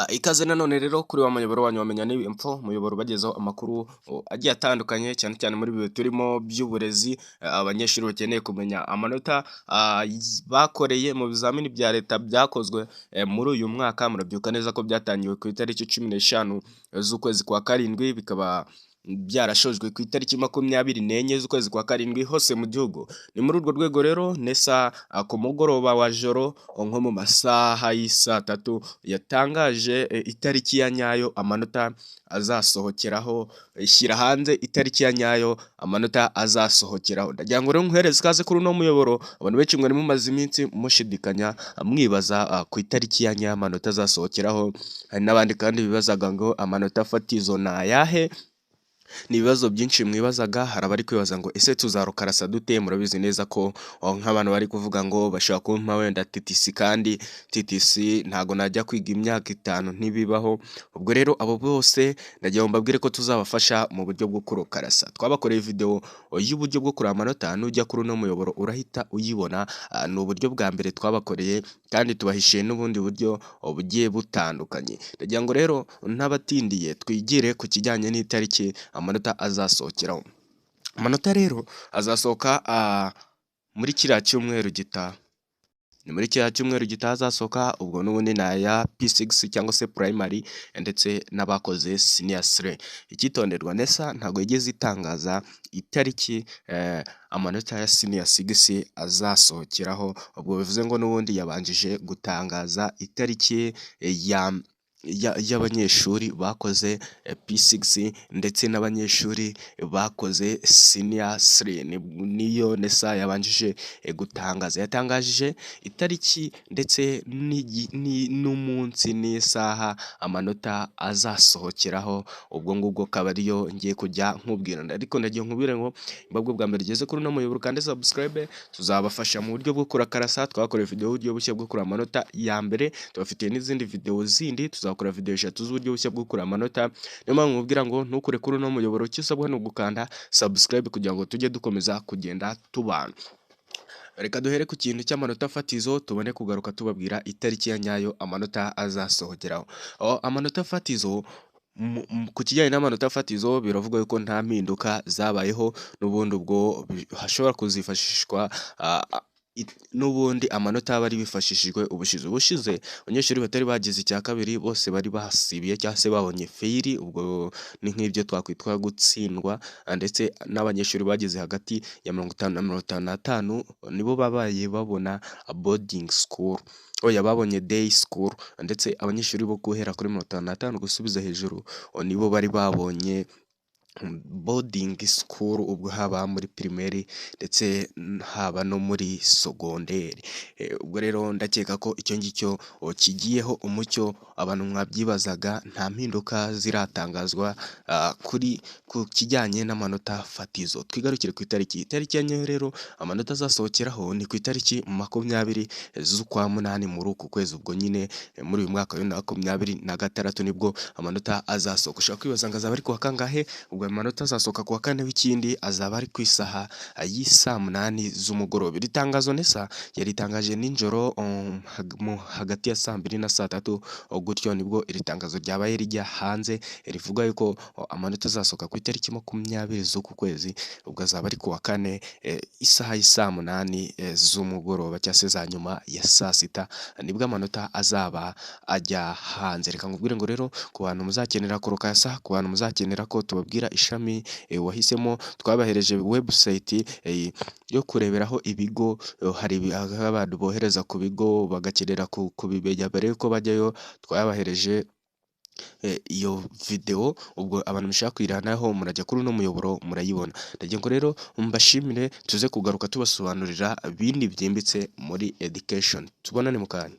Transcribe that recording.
Ikaze nanone rero kuri wa muyoboro wanyu wa Menya Info, umuyoboro ubagezaho amakuru agiye atandukanye, cyane cyane muri ibi bihe turimo by'uburezi, abanyeshuri bakeneye kumenya amanota bakoreye mu bizamini bya leta byakozwe muri uyu mwaka. Murabyibuka neza ko byatangiwe ku itariki 15 z'ukwezi kwa karindwi, bikaba byarashojwe ku itariki 24 z'ukwezi kwa karindwi hose mu gihugu. Ni muri urwo rwego rero NESA ku mugoroba wa joro nko mu masaha y'isaa tatu yatangaje itariki ya nyayo amanota azasohokeraho, ishyira hanze itariki ya nyayo amanota azasohokeraho. Ndagira ngo rero nkuhereze ikaze kuri uno muyoboro, abantu benshi mwari mumaze iminsi mushidikanya mwibaza ku itariki ya nyayo amanota azasohokeraho, hari n'abandi kandi bibazaga ngo amanota fatizo ni ayahe? Ni ibibazo byinshi mwibazaga, hari abari kwibaza ngo ese tuzarukarasa dute? Murabizi neza ko nk'abantu bari kuvuga ngo bashobora kumpa wenda TTC, kandi TTC ntago najya kwiga imyaka 5 ntibibaho. Ubwo rero abo bose ndagira ngo mbabwire ko tuzabafasha mu buryo bwo kurukarasa. Twabakoreye video y'uburyo bwo kureba amanota, nujya kuri uno muyoboro urahita uyibona, ni uburyo bwa mbere twabakoreye kandi tubahishiye n'ubundi buryo bugiye butandukanye. Ndagira ngo rero ntabatindiye twigire ku kijyanye n'itariki amanota azasohokeraho. Amanota rero azasohoka muri kiriya cyumweru gitaha. Ni muri kiriya cyumweru gitaha azasohoka, ubwo n'ubundi ni aya P6 cyangwa se primary ndetse n'abakoze senior 3. Icyitonderwa, NESA ntabwo yigeze itangaza itariki amanota ya senior 6 azasohokeraho, ubwo bivuze ngo n'ubundi yabanjije gutangaza itariki y'abanyeshuri bakoze P6 ndetse n'abanyeshuri bakoze senior 3. Niyo NESA yabanjije gutangaza. Yatangaje itariki ndetse n'umunsi n'isaha amanota azasohokeraho, ubwo ngubwo akaba ariyo ngiye kujya nkubwira. Ariko ndagiye nkubwire ngo niba bwo bwa mbere ugeze kuri uno muyoboro ukande subscribe, tuzabafasha mu buryo bwo kurakarasa. Twakoreye video y'uburyo bushya bwo kureba amanota ya mbere, tubafitiye n'izindi video zindi, tuzakora video 3 z'uburyo bushya bwo kureba amanota. Niyo mpamvu nkubwira ngo ntukure kuri uno muyoboro, icyo usabwa ni ugukanda subscribe kugira ngo tujye dukomeza kugenda tubana. Reka duhere ku kintu cy'amanota fatizo, tubone kugaruka tubabwira itariki ya nyayo amanota azasohokeraho. Amanota fatizo, ku kijyanye n'amanota fatizo biravuga yuko nta mpinduka zabayeho, n'ubundi ubwo hashobora kuzifashishwa n'ubundi amanota bari bifashishijwe ubushize. Ubushize abanyeshuri batari bagize icya kabiri bose bari basibiye cyangwa se babonye fail, ubwo ni nk'ibyo twakwitwa gutsindwa, ndetse n'abanyeshuri bageze hagati ya 50 na 55 nibo babaye babona boarding school, oya, babonye day school, ndetse abanyeshuri bo guhera kuri 55 gusubiza hejuru nibo bari babonye boarding school, ubwo haba muri primaire ndetse haba no muri secondaire. Ubwo rero ndakeka ko icyo ngicyo kigiyeho umucyo, abantu mwabyibazaga, nta mpinduka ziratangazwa kuri ku kijyanye n'amanota fatizo. Twigarukire ku itariki. Itariki ya nyayo rero amanota azasohokeraho ni ku itariki 20 z'ukwa munani muri uku kwezi, ubwo nyine muri uyu mwaka wa 2026 nibwo amanota azasohoka. Ushobora kwibaza ngo azaba ari kuwa kangahe? Ubwo amanota azasohoka kuwa kane w'ikindi, azaba ari ku isaha y'isaa munani z'umugoroba. Iri tangazo NESA yaritangaje nijoro hagati ya saa mbiri na saa tatu gutyo, nibwo iri tangazo ryabaye rijya hanze rivuga yuko amanota azasohoka ku itariki 20 z'uku kwezi, ubwo azaba ari kuwa kane, isaha y'isaa munani z'umugoroba cyangwa se za nyuma ya saa sita nibwo amanota azaba ajya hanze. Reka nkubwire ngo rero ku bantu muzakenera kurokasa, ku bantu muzakenera ko tubabwira ishami wahisemo, twabahereje website yo kureberaho ibigo. Hari abantu bohereza ku bigo bagakenera kubimenya mbere yuko bajyayo, twabahereje iyo video, ubwo abantu mushaka kuyiranaho murajya kuri uno muyoboro murayibona. Ndagira ngo rero mbashimire, tuze kugaruka tubasobanurira ibindi byimbitse muri education. Tubonane mu kanya.